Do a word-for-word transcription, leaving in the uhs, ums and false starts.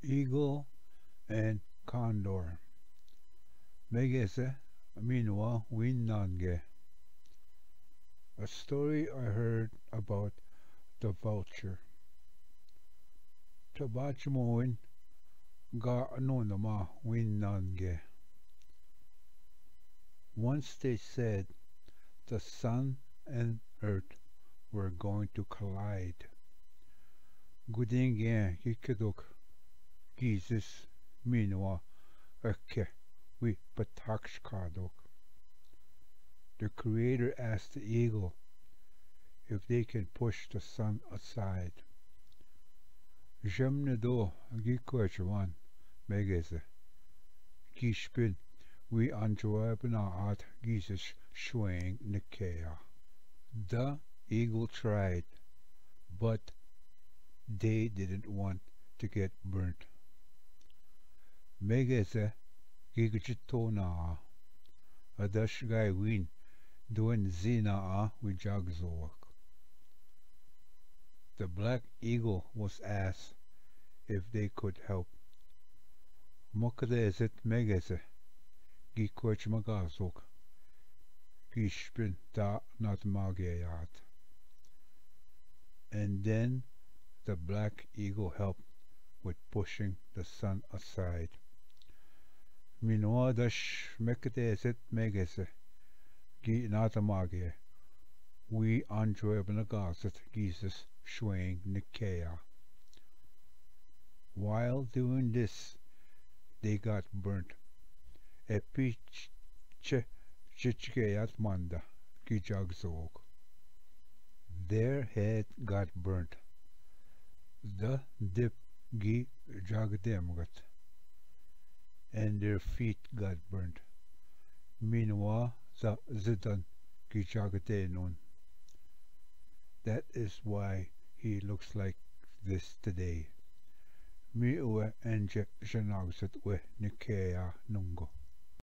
Eagle and Condor. Megese, meanwhile, Winnange. A story I heard about the vulture. Tabachmoin ga nonama Winnange. Once they said the sun and earth were going to collide. Gudinge gikadok Jesus minwa ake wi patakshkadok. The Creator asked the eagle if they can push the sun aside. Jemne do gi ko̱xwan megese. Gishpin wi anjoebna at gisesh shweng nekea. The eagle tried, but they didn't want to get burnt. Megese gi gchitona. Adash gai win duen zina a wi jagzoak. The black eagle was asked if they could help. Mokdeset megese gi kochmagazok. Gishpin da natmageyat. And then the black eagle helped with pushing the sun aside. Minwa da shmekdeset megese gi natmage wi anjoebna gaset gises shweng nikea. While doing this, they got burnt. E pi che chichgeyat manda gi jagzog. Their head got burnt. The dip gi jagdemgat. And their feet got burnt. Minwa da zidan gi jagdenon. That is why he looks like this today. Mi uwe enje xenagset we nikea nungo.